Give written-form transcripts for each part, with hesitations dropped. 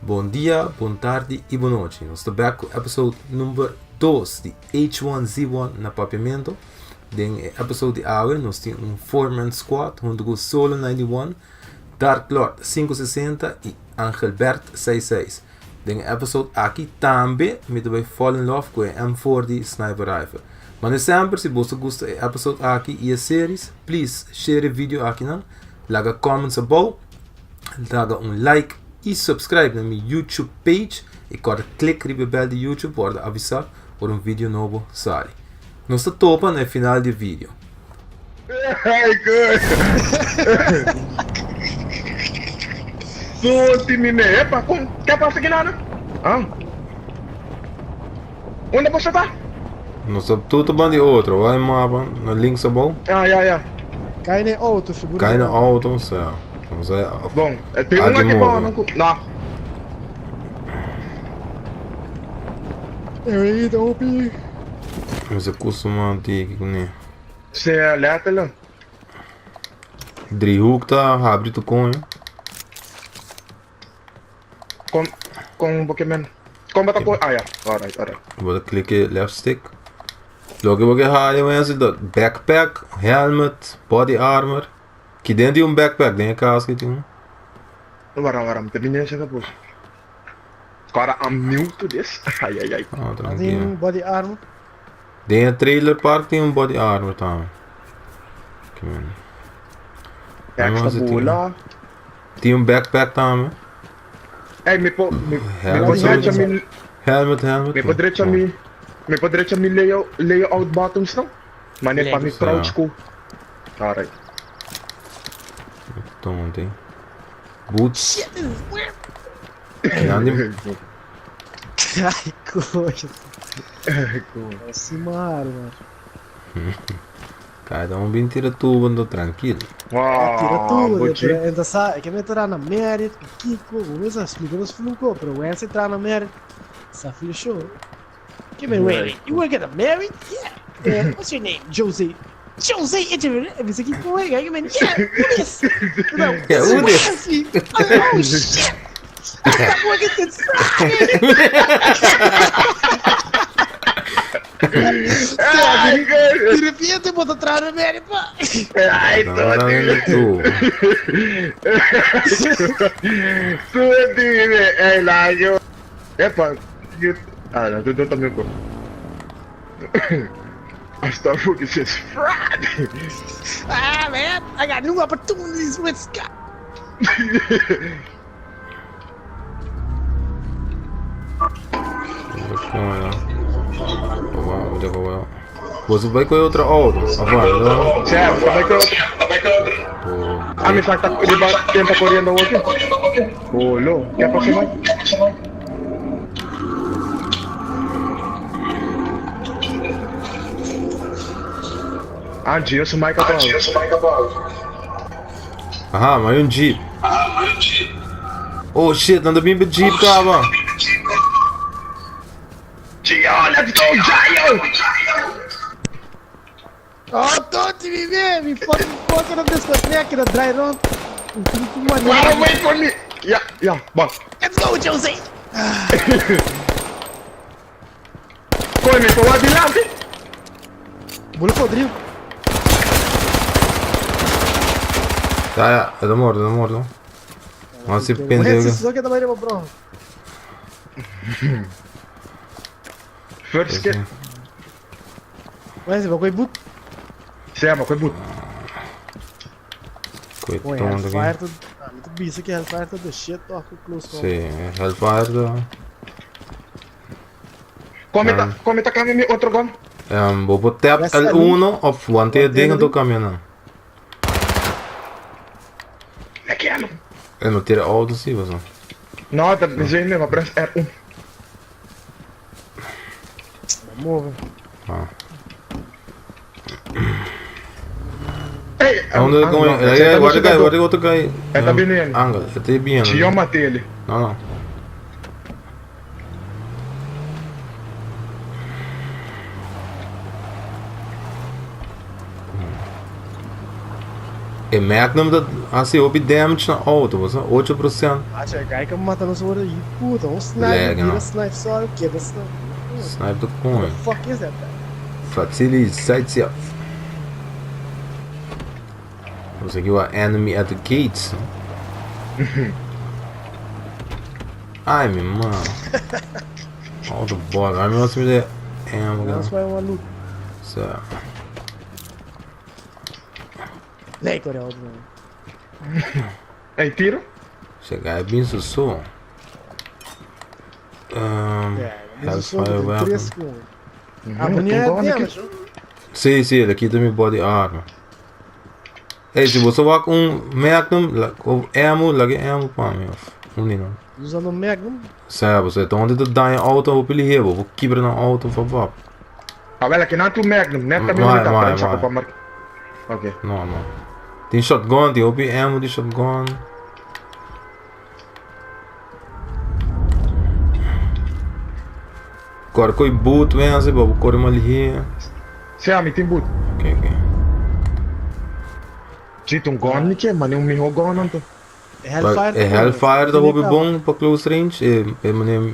Bon dia, bon tardi y bon nochi. Nos ta back cu episode number 2 di H1Z1 na Papiamento. Den e episode di awe nos tin un four-man squad hunto cu Solo 91, Dark Lord 560 y Angelbert 66. Den e episode aki tambe mi ta bay fall in love cu e M4 di Sniper Rifle. Mane semper si boso gusta e episode aki y e series, please share e video akinan, laga comments abou, laga un like y subscribe na mi YouTube page y corda click riba e bel di YouTube pa wordo avisa ora un video nobo sali. Nos ta topa na e final di e video. Ay, good. Sunti mi me. Epa, kon, ke pasa ki nana? Ah. Unda boso ta? Nos ta tur ta banda di otro. Wak e mapa na links abou. Ah, ya, ya. Kai na e auto, seguro. Kai na auto, sa. Nos a Bon, e tin un aki bou, no ku. No. Ey, ta hopi. Nos a kustumá tiki kuné. Sea letterlijk. Driehoek ta habri tu coño. Kon, kon bo ke men. Kon bata ko, ah ja, alright, alright. Bo ta klik e left stick. Loke bo ke haya wensen ta backpack, helmet, body armor. Ki den tin un backpack den e kas ki tin un. Waram, waram, te bini esaki pos. Kora I'm new to this. Ai, ai, ai. Ah, Tin tranquilo. body armor. Den e trailer park tin un body armor tambe. Ki men. Extra Tin- bola. Tin un backpack tambe. Ey, mi po, mi, mi Helmet po drecha tambe. mi, Helmet, helmet. mi po drecha mi, mi po drecha mi layout, layout buttons no? Mane pa mi Ja. crouch ku. Alright. Tonte. Boots. Shit, this is weird. Nan di Ai, coisa. Assim, mano, mano. Cada um bin tira tubo ando tranquilo. Ah, tira tudo, bochi. pero entonces sabe que me entrar na Merit, Kiko, vamos a explicar os fluco, pero when se entrar na Merit, sa feel show. Que me wait, you work at the Merit? Yeah. What's your name? Jose. Jose, e bisa ki ko eh, man, yeah, who this? No, Yeah, who this? Oh shit. I stop working since Friday. Ai, De repente, bota atrás na Merit, pá. Ai, Não, não, não, tu. Tu dime, ei, lago. Epa, you... Ah, no, tu também ko. I start working since Friday. Ah, man, I got new opportunities with Scott. Você vai com outra auto. Agora, não? Certo, também ko. Ah, mi sa ta riba tempo correndo hoje. Bolo, que pasa man? Ah, Gio, su mic apagado. Aha, maar un jeep. Oh shit, dan de bim jeep kaba. Gio, let's go, Gio! Oh, Toti, mi ve, mi fucking fucking na discoteca, na dry run. Wow, wait for me! Ja, ja, bam. Let's go, Jose! Come, mi por adelante. Bula Rodrigo. Ja, ja, é morto, é morto. Mas se Esse pende. só que também é bro. First kit. Mas vai boot. Sim, maar goed. Oi, Coitado Hellfire aqui. to. Ah, muito bicho aqui, Hellfire to the shit, ó, close call. Sim, Hellfire. Da. Come ta, come ta cambia mi outro gun. Vou botar Press L1 of one te One ding L1. do caminhão. Lekker. Eu não tira auto sim, você. No, dat is een maar press R1. Vamos ver. Ah. Hey, Onde ah, com no, ele? esse tá Aí, no guarda cai, jogador. guarda outro cai. É, tá bem nele. Angle, até bem. Gio matei ele. Não, não. E Magnum ta hasi hopi damage na auto, bo sa, 8%. Macho, e guy ka mata nos ora y puta, un snipe, Leg, bira no. snipe sorry, keda snipe. Snipe ta What coin. the fuck is that guy? Vasily Zaitsev. Nos aki wa enemy at the gates. No? Ai mi mama. Auto bot. Ai mi was mi de ammo. That's why I want loot. So. Nee, ik word auto man. Ey, tiro? Se guy bin su so. Um, Ja, dat is Hellfire een weapon. soort tres Ah, wanneer Tin het gòn damage, hoor. Si, si, el a kita mi body armor. Ey, si boso wak un Magnum la, of ammo, laga e ammo pa mi of un di nan. Usando un Magnum? Sa, boso e ta honde ta daña auto hopi lihe, bo por kibra nan auto fap fap. Ah, wel, aki nan tin un Magnum, net ta Mai, mi ta mai, prensa mai. pa marca. Ok. No, no. Tin shotgun, tin hopi ammo di shotgun. Kore koi boot wense pa bo kore mas lihe. Si ami tin boot. Ok ok. Si ta un gun mi ke, mane un miho gun anto. E Hellfire E Hellfire ta hopi bon pa close range, e e mane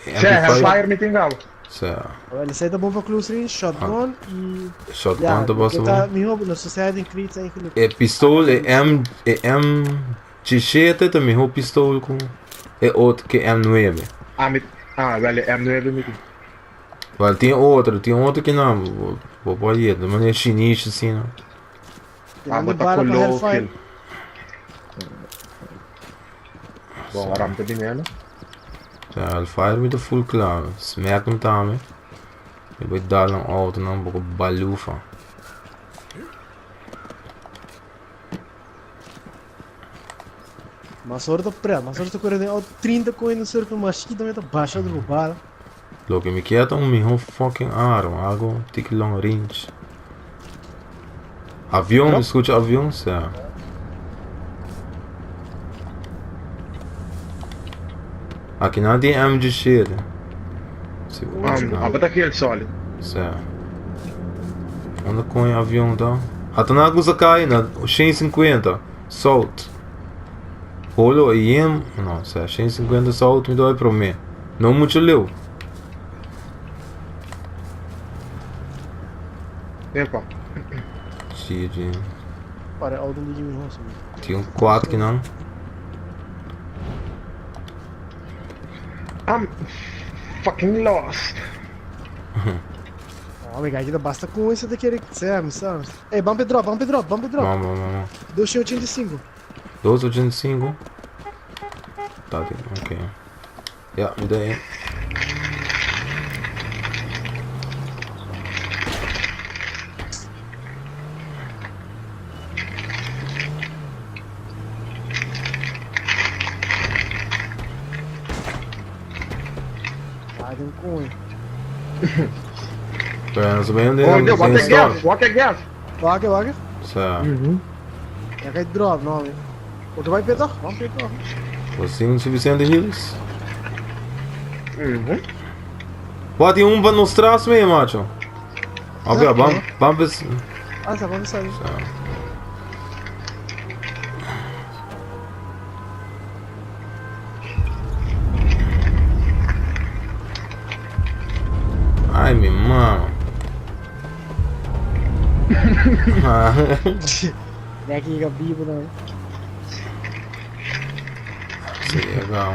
Si e Hellfire mi tin gaba. Si. Wel esei ta bon pa close range, shotgun y Shotgun ta basta bon. Miho nos ta sa den crates eigenlijk. E pistol e M e M 17 ta miho pistol ku e otro ke M9. Ami, ah, wel e M9 mi tin. Wel tin otro, tin otro ki nan bo por yet, de manera shinish asina. Ah, bo ta kolo gel. Bon, ora mi ta bini no. Ja, Hellfire mi ta full kla. Smack mi tambe. Mi bai dal nan auto nan poko balufa. Mas ora ta pre, mas ora ta kore den auto 30 koe na surf mas chikito mi ta basha otro bala. Loke mi kier ta un miho fucking arma, algo tiki long range. Avion, mi scucha avion, sa. Aki nan tin MG 7. Si, Abo ta kill solid. Sa. Unda coño avion ta? Ata nan a cusa cai na 150. Salt. Holo e yem. No, sa 150 salt mi ta bai prome. No mucho leu. Epa. GG. Para auto di mi hoso. Tin un quad kinan. I'm fucking lost. Oh, mi gajita basta com esse daquele Sam, Sam. Ei, bump drop, bump drop, bump drop. Vamos, vamos, vamos. 285. 285. Ta, ok. Ja, mi ta e. Vai, den coin. Pero nos bai den Oh, den what a store. gas, what a gas. Wak, wak. Sa, Ya kai drop, no. Otro bai pie toch? Wan pie toch? bo tin suficiente heals? Mhm. Wat tin un pa nos tras mee, macho. Ok, Ja, bam, ja. bam bes. Ah, sa, vamos sabi. Sa. Ai, mi mama. Neki ka bibo na. Seria legal.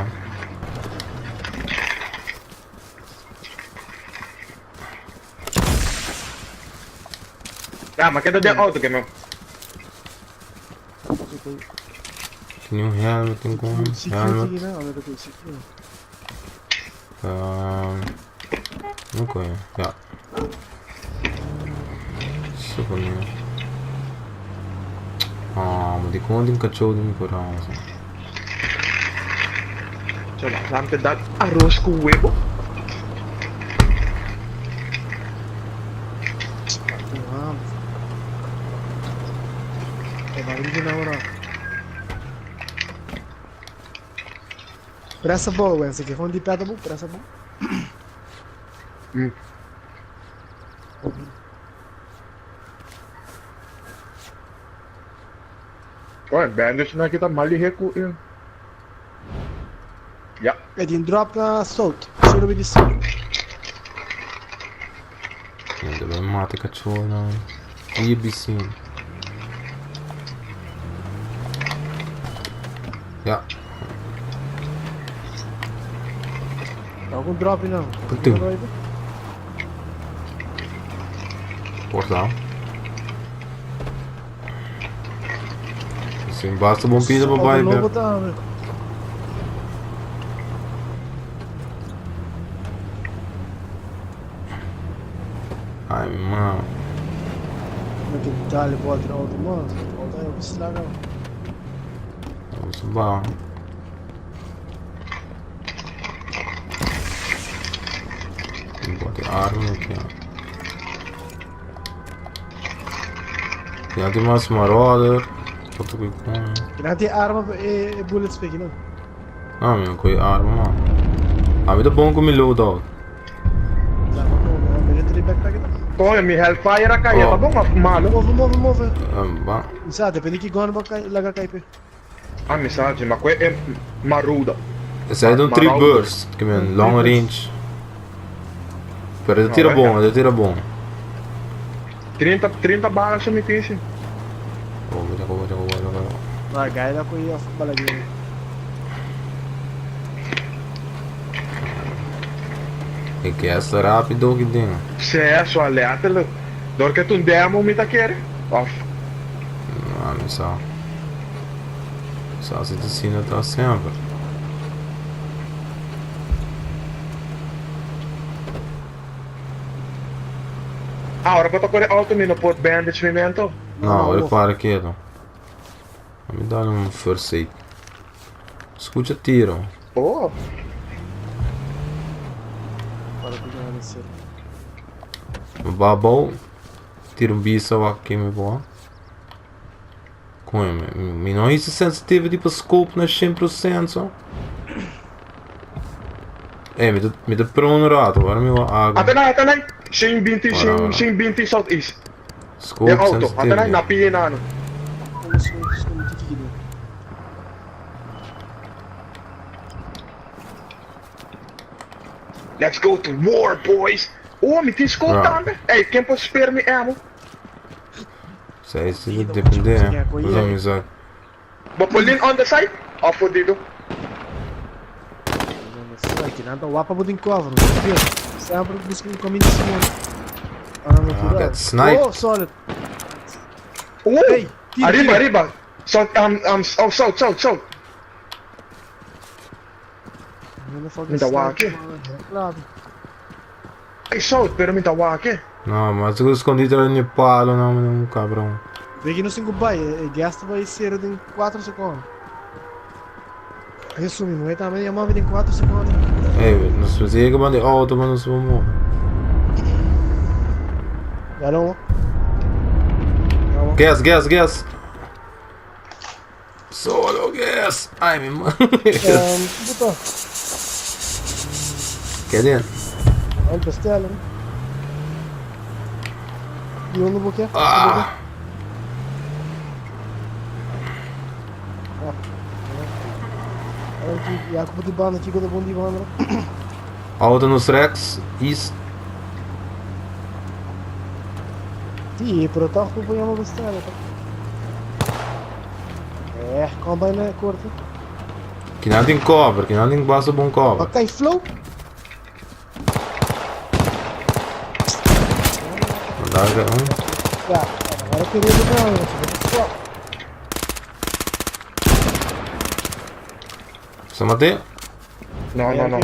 Ja, maar keda den auto ke no. Tin un helmet tin con helmet. No coño, ja. Supone. Ah, ma di con tin cachou den mi corazon. Chala, laat me dat arroz cu huevo. Pressa boa, Wensi, que gewoon die pet op, pressa boa. Oye, bandage nan kita mal lihe ku e. Ja. E tin drop na south. 025. Ainda bem mata cachorro não. E bichinho. Ja. Algun drop não. Putum. Portal. Sim, basta bom pida para bai, Nobo tambe. Ai, man. Ma che dale poi altro auto, ma auto è strada. Vamos ba. Bote arma aqui, ó. Ja, tin mas marauder. Wat ook ik Kina tin arma e bullets pe no. Ah, mi koi arma. Ah, mi ta bon ku mi loadout. Coño, mi Hellfire a cai, ta bon of malo? Move, move, move. Ba. Sa, depende ki gun bo laga cai pe. Ah, mi sa, ma que é maruda. Esei ta un 3 burst, ke men long range. Pero e ta tira bon, e ta tira bon. 30, 30 balas mi tin si. Oh, mira, mira, mira, mira. Ma gai da koi of balagin. E gas ta rapido ki den. Se, so letterlijk. Door ke tu un demo mi ta kere. Of. Ah, mi sa. Sa si ta asina ta semper. Ah, ora bo ta kore auto mi no por bandage mi mento. No, ora para keto. Mi dal un first aid. Scucha tiro. Oh. Para cu nan ser. Babo. Tira un bisa wak ke mi boa. Coño, mi no hisa sensitivity pa scope na 100% so. Ey, mi ta, mi ta prone un rato, ora mi wa aga. Ata nai, ata nai. 120, Ora, ora. 120 south east. Scope Den auto. Ata nai, sensitivity. na pia nano. Let's go to war, boys. Oh, mi tin scope Ja. tambe. Ey, ken por spare mi ammo? Sei si ta depende, eh. Usa mi sa. Bo por lean on the side? Of por dido? Nan ta wapa bo den cover, no ta Sempre busca un caminho de cima. Ah, Ah, got sniped. Oh, solid. Oh, Hey, tira, arriba, tira. arriba. South, oh, south, south, south. Mi ta wak, eh. Claro. Hey, south, pero mi ta wak, eh. No, ma sigur scondi tras di palo, no, un cabron. Vê que no 5 bai, e gas vai ser em 4 segundos. Resumi, não é também, a move em 4 segundos. Ey, nos yega ban di auto, ma nos por move. Ya no. Gas, gas, gas. Solo gas. Ay, mi man. Puta. Get in. Al bestellen. Die onderboekje. Ah. Ja, kom op die baan, ik op die baan. Auto nos rechts, east. Die, pero toch moet je maar bestellen. Kom bijna kort. Ki nan tin cover, ki nan tin basta bon cover. Ok, flow. Mandar un. Ja, agora queria jogar, né? Sa mate? No, no, no.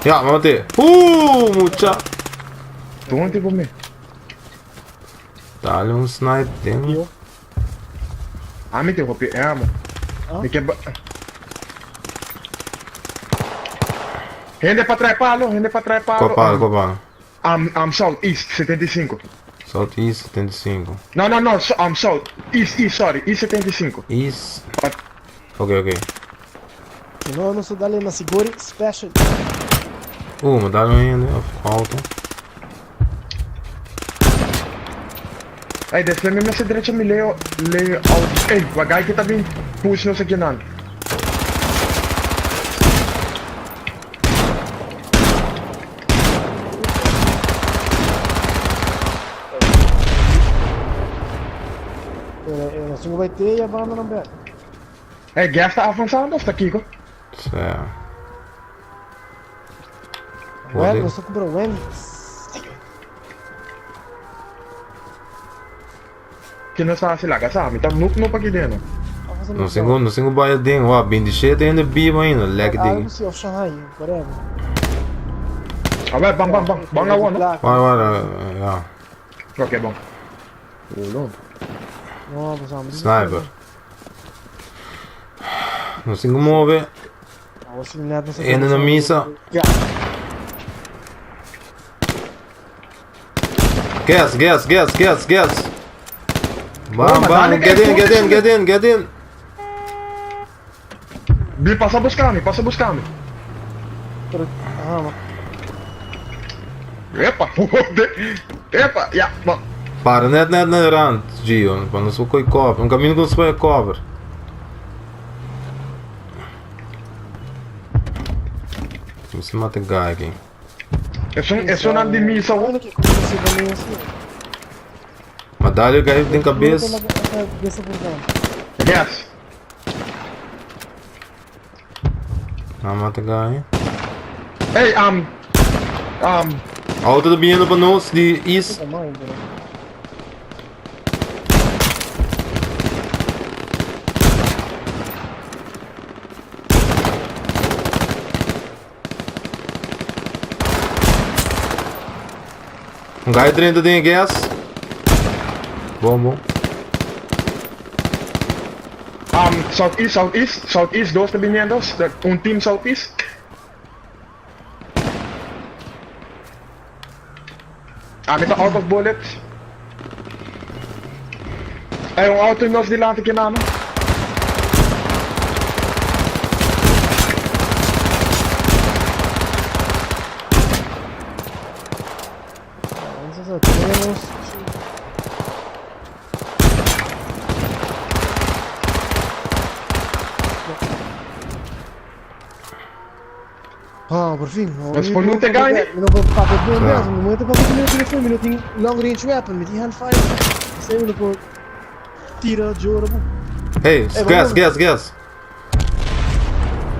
Ja, mate. Mucha. Donde bo me? Dale un snipe den. Ami tin hopi ammo. Mi ke ba. Hende pa trae palo, hende pa trae palo. Kua palo, kua palo? South east 75. South east 75. No, no, no, south east, east, sorry, east 75. East. But Ok, ok. No, no so dale na Sigori special. Ma dale un hende of auto. Ey, despues mi mester drecha mi leo layout. Ey, wak ki ta bin push nos akinan. Pero nos tin ku bai te e banda nan bek. Ey, gas ta avansando of ta kiko? Sa. Wen, nos ta kumpra Wendy's. Ki nos ta hasi laga sa, mi ta noob noob aki den. Nos tin ku nos tin ku bai aden, wak, 27 hende biba ainda, lek diki. Algo si of Shanghai, whatever. A ber, ban ban ban, ban awor no. Wak wak, ya. Ok, bon. Olo. No, pues amo. Sniper. Nos tin ku move. Hende na misa. Gas, gas, gas, gas, gas. Bam, bam, get in, get in, get in, get in. Bi pasa busca mi, pasa busca mi. Epa, epa, ya, bon. Para net net na rand, Gio, pa nos por cover. Un camino ku nos por cover. Mi se mata guy aki. Esun, esunnan di misa wo. Ma dale guy den cabes. Yes. Na mata guy. Hey, um, um. Auto ta biniendo pa nos di east. Un guy drenta den e gas. Bon, bon. Um, southeast, southeast, southeast, dos ta biniendo, un team southeast. Ami ta out of bullets. Hay un auto nos dilanti ki nano. Ah, por fin. Nos por no te gane. Mi no por papia bon mes. Mi no papia con mi telefon. Mi no tin long range weapon. Mi tin hand fire. Sei mi no por tira jora bu. Hey, gas, gas, gas.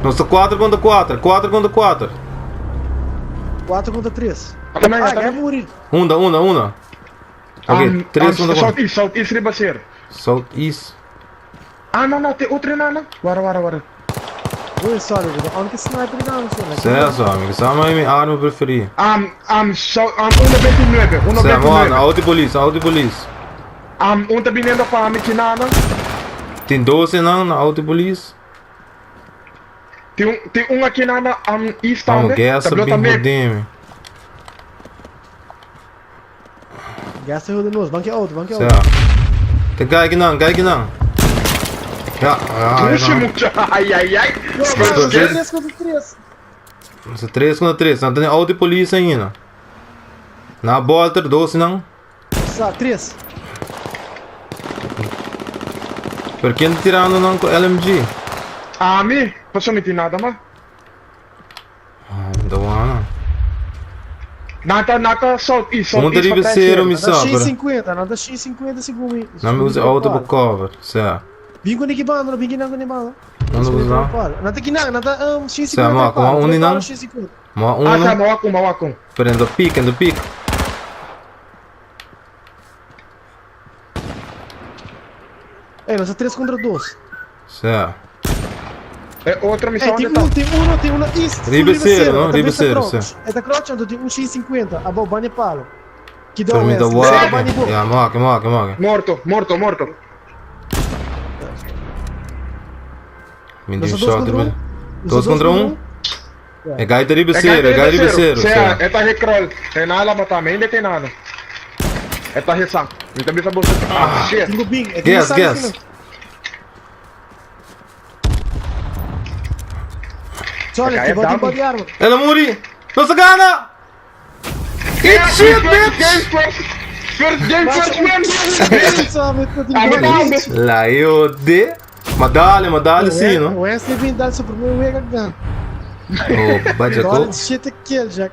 Nos ta 4 contra 4, 4 contra 4. 4 contra 3. Ah, ah, muri. Unda, unda, unda. Ok, um, 3 um, contra 4. Southeast, southeast riba ser. Southeast. Ah, no, no, te otro nana. Wara, wara, wara. Oei, sorry, bro. Anke sniper dan zo. Cierto, amigo. Esa es mi arma preferida. Um, um, so, um, 1.29, 1.29. Auto police, auto police. Um, un ta viniendo pa mi kinana. Tin 12 nan na auto police. Tin un, tin un aki nana, um, east Vamos, tambe. gas Ta blo bin tambe. jodeme. Gas ta jode nos. Banke auto, banke Sea. auto. Te guy kinan, guy kinan. Ja, ja, Pushi ja. mucha. Ai, ai, ai. Entonces- 3 contra 3. Sa 3 contra 3. Nan tene auto police ainda. Na bolter, 12 nan. Sa, 3. Pero ken ta tirando nan ku LMG? Ami, paso mi tin nada ma. Ah, da wana. Nata, nata, south east, south Monta east. riba pa cero, mi Nada sa, pero. X50, nada X50 segundo mi. Nan mi usa auto pa cover, sa. Bin ku niki banda, bin kinan ku ni banda. Unda bo sa? Nada kinan, nada X50. Sa, ma, kuma un ni nan? X50. Ma Ah, sa, uno. mawakun, mawakun. Pero in the peak, in the peak. Ey, nos ta 3 contra 2. Sa. E otro mi sa Ey, tin unda un, ta. tin uno, tin uno east. full Riba cero, no? E ta Riba mester cero, crouch. sí. E ta crouch, anto tin un 650. Abou, bani palo. Kidao Pero mi ta west, kidao wak. bani bo. Ja, mawak, mawak, mawak. Morto, morto, morto. Mi Nos tin ta dos shot contra riba. un. Nos ta Dos contra un? E guy ta riba E cero, e guy riba cero, Sea, sa. e ta recroll. E nada mata, me ainda tem nada. E ta resan. Mi ta bisa boso. Ah, shit. Tingo bing. E tin Gas, sabi gas. sino. Sorry, E ti guy body down. body armor. El a muri! Nos a gana! Eat shit, bitch! Game first. First game, first win. Ami tambe. Laio de. Ma dale, ma dale si, no? Wesley bin dal su primer wega gan. Oh, baja Dole ko. shit kill, Jack.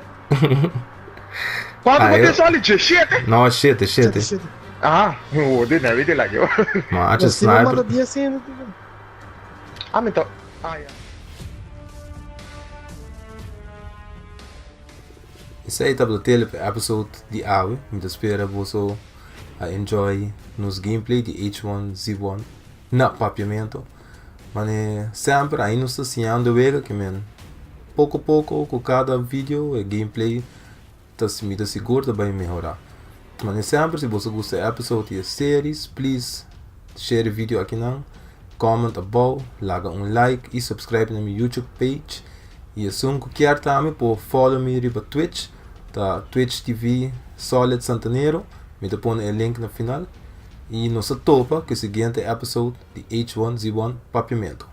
Quanto Ah, você eu- só ali? Shit. No, shit, shit. Shit, shit. Ah, o de na vida lá eu. Ma acha Você não manda sniper. dia sem ainda. Ah, então. Ah, yeah. Esei tabata tele pa episode di awe. Mi ta spera boso a enjoy nos gameplay di H1Z1 na Papiamento. Mane semper ainda nos ta siñando wega ke men poko poko ku kada video e gameplay ta mi ta sigur ta bai mehora. Mane semper si boso gusta e episode di e series please share e video akinan, comment abou, laga un like y subscribe na mi YouTube page. Y esun cu kier tambe por follow mi riba Twitch, ta Twitch TV Solid Santanero, mi ta pone e link na final. Y nos ta topa cu e siguiente episode di H1Z1 Papiamento.